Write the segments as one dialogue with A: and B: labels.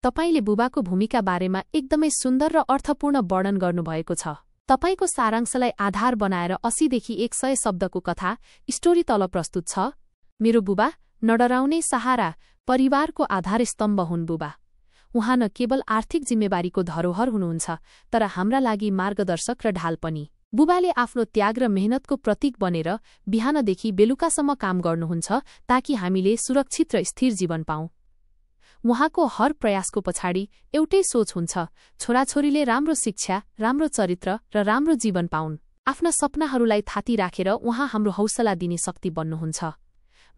A: तपाईले बुबाको भूमिका बारेमा एकदमै सुन्दर र अर्थपूर्ण वर्णन गर्नुभएको छ। तपाईको सारांशलाई आधार बनाएर 80 देखि 100 शब्दको कथा स्टोरी तल प्रस्तुत छ। मेरो बुबा नडराउने सहारा, परिवारको आधारस्तम्भ हुन् बुबा। उहाँ न केवल आर्थिक जिम्मेवारीको धरोहर हुनुहुन्छ, तर हाम्रा लागि मार्गदर्शक र ढाल पनि। बुबाले आफ्नो त्याग र मेहनतको प्रतीक बनेर बिहानदेखि बेलुकासम्म काम गर्नुहुन्छ ताकि हामीले सुरक्षित र स्थिर जीवन पाऊँ। उहाँको हर प्रयासको पछाडि एउटै सोच हुन्छ, छोराछोरीले राम्रो शिक्षा, राम्रो चरित्र र राम्रो जीवन पाउन्। आफ्ना सपनाहरूलाई थाती राखेर उहाँ हाम्रो हौसला दिने शक्ति बन्नुहुन्छ।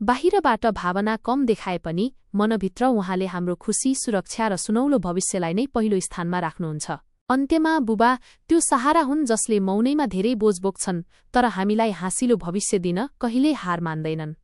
A: बाहिरबाट भावना कम देखाए पनि मनभित्र उहाँले हाम्रो खुशी, सुरक्षा र सुनौलो भविष्यलाई नै पहिलो स्थानमा राख्नुहुन्छ। अन्त्यमा बुबा त्यो सहारा हुन् जसले मौनैमा धेरै बोझ बोक्छन्, तर हामीलाई हाँसिलो भविष्य दिन कहिल्यै हार मान्दैनन्।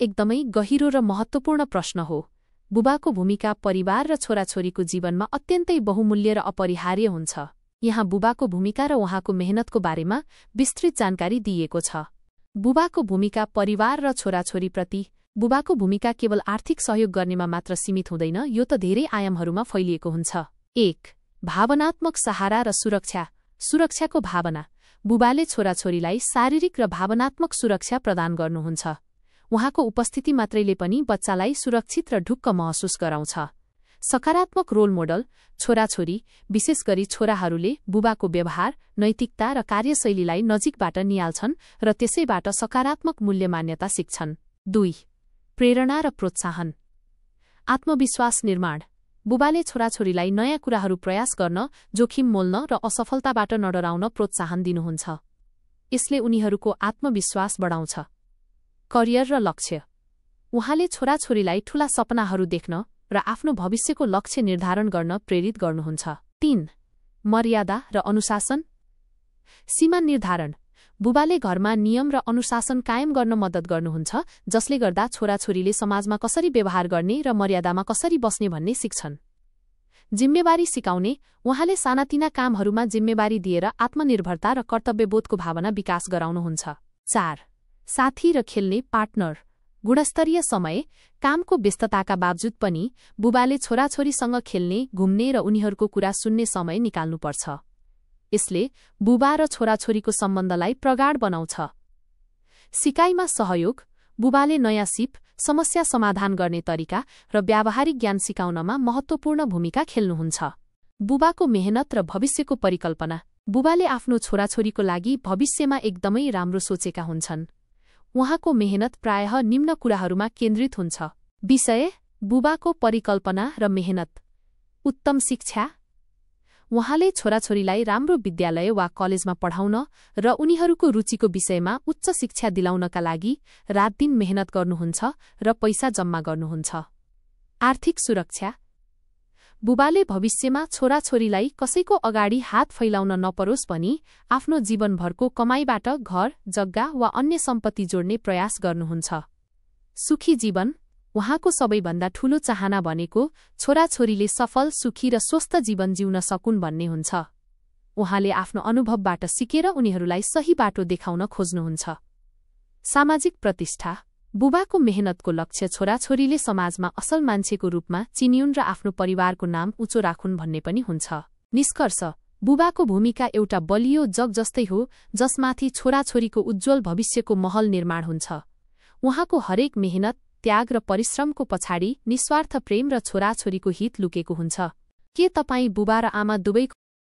A: एकदमै गहिरो र महत्त्वपूर्ण प्रश्न हो। बुबाको भूमिका परिवार र छोराछोरीको जीवनमा अत्यन्तै बहुमूल्य र अपरिहार्य हुन्छ। यहाँ बुबाको भूमिका र उहाँको मेहनतको बारेमा विस्तृत जानकारी दिइएको छ। बुबाको भूमिका परिवार र छोराछोरीप्रति। बुबाको भूमिका केवल आर्थिक सहयोग गर्नेमा मात्र सीमित हुँदैन, यो त धेरै आयामहरूमा फैलिएको हुन्छ। 1. भावनात्मक सहारा र सुरक्षा। सुरक्षाको भावना। बुबाले छोराछोरीलाई शारीरिक र भावनात्मक सुरक्षा प्रदान गर्नुहुन्छ। उहाँको उपस्थिति मात्रैले पनि बच्चालाई सुरक्षित र ढुक्क महसुस गराउँछ। सकारात्मक रोल मोडल। छोराछोरी, विशेष गरी छोराहरूले बुबाको व्यवहार, नैतिकता र कार्यशैलीलाई नजिकबाट निहाल्छन् र त्यसैबाट सकारात्मक मूल्य मान्यता सिक्छन्। 2. प्रेरणा र प्रोत्साहन। आत्मविश्वास निर्माण। बुबाले छोराछोरीलाई नयाँ कुराहरू प्रयास गर्न, जोखिम मोल्न र असफलताबाट नडराउन प्रोत्साहन दिनुहुन्छ। यसले उनीहरूको आत्मविश्वास बढाउँछ। करियर र लक्ष्य। उहाँले छोराछोरीलाई ठूला सपनाहरू देख्न र आफ्नो भविष्यको लक्ष्य निर्धारण गर्न प्रेरित गर्नुहुन्छ। 3. मर्यादा र अनुशासन। सीमा निर्धारण। बुबाले घरमा नियम र अनुशासन कायम गर्न मद्दत गर्नुहुन्छ, जसले गर्दा छोराछोरीले समाजमा कसरी व्यवहार गर्ने र मर्यादामा कसरी बस्ने भन्ने सिक्छन्। जिम्मेवारी सिकाउने। उहाँले सानातिना कामहरूमा जिम्मेवारी दिएर आत्मनिर्भरता र कर्तव्यबोधको भावना विकास गराउनुहुन्छ। 4. साथी र खेल्ने पार्टनर। गुणस्तरीय समय। कामको व्यस्तताका बावजुद पनि बुबाले छोराछोरीसँग खेल्ने, घुम्ने र उनीहरूको कुरा सुन्ने समय निकाल्नुपर्छ। यसले बुबा र छोराछोरीको सम्बन्धलाई प्रगाढ बनाउँछ। सिकाइमा सहयोग। बुबाले नयाँ सिप, समस्या समाधान गर्ने तरिका र व्यावहारिक ज्ञान सिकाउनमा महत्त्वपूर्ण भूमिका खेल्नुहुन्छ। बुबाको मेहनत र भविष्यको परिकल्पना। बुबाले आफ्नो छोराछोरीको लागि भविष्यमा एकदमै राम्रो सोचेका हुन्छन्। उहाँको मेहनत प्रायः निम्न कुराहरूमा केन्द्रित हुन्छ। विषय: बुबाको परिकल्पना र मेहनत। उत्तम शिक्षा। उहाँले छोराछोरीलाई राम्रो विद्यालय वा कलेजमा पढाउन र उनीहरूको रुचिको विषयमा उच्च शिक्षा दिलाउनका लागि रातदिन मेहनत गर्नुहुन्छ र पैसा जम्मा गर्नुहुन्छ। आर्थिक सुरक्षा। बुबाले भविष्यमा छोराछोरीलाई कसैको अगाडि हात फैलाउन नपरोस् भनी आफ्नो जीवनभरको कमाईबाट घर, जग्गा वा अन्य सम्पत्ति जोड्ने प्रयास गर्नुहुन्छ। सुखी जीवन। उहाँको सबैभन्दा ठूलो चाहना भनेको छोराछोरीले सफल, सुखी र स्वस्थ जीवन जिउन सकुन् भन्ने हुन्छ। उहाँले आफ्नो अनुभवबाट सिकेर उनीहरूलाई सही बाटो देखाउन खोज्नुहुन्छ। सामाजिक प्रतिष्ठा। बुबाको मेहनतको लक्ष्य छोराछोरीले समाजमा असल मान्छेको रूपमा चिनिउन् र आफ्नो परिवारको नाम उच्च राखुन् भन्ने पनि हुन्छ। निष्कर्ष: बुबाको भूमिका एउटा बलियो जग जस्तै हो, जसमाथि छोराछोरीको उज्जवल भविष्यको महल निर्माण हुन्छ। उहाँको हरेक मेहनत, त्याग र परिश्रमको पछाडि निस्वार्थ प्रेम र छोराछोरीको हित लुकेको हुन्छ। के तपाईँ बुबा र आमा दुवैको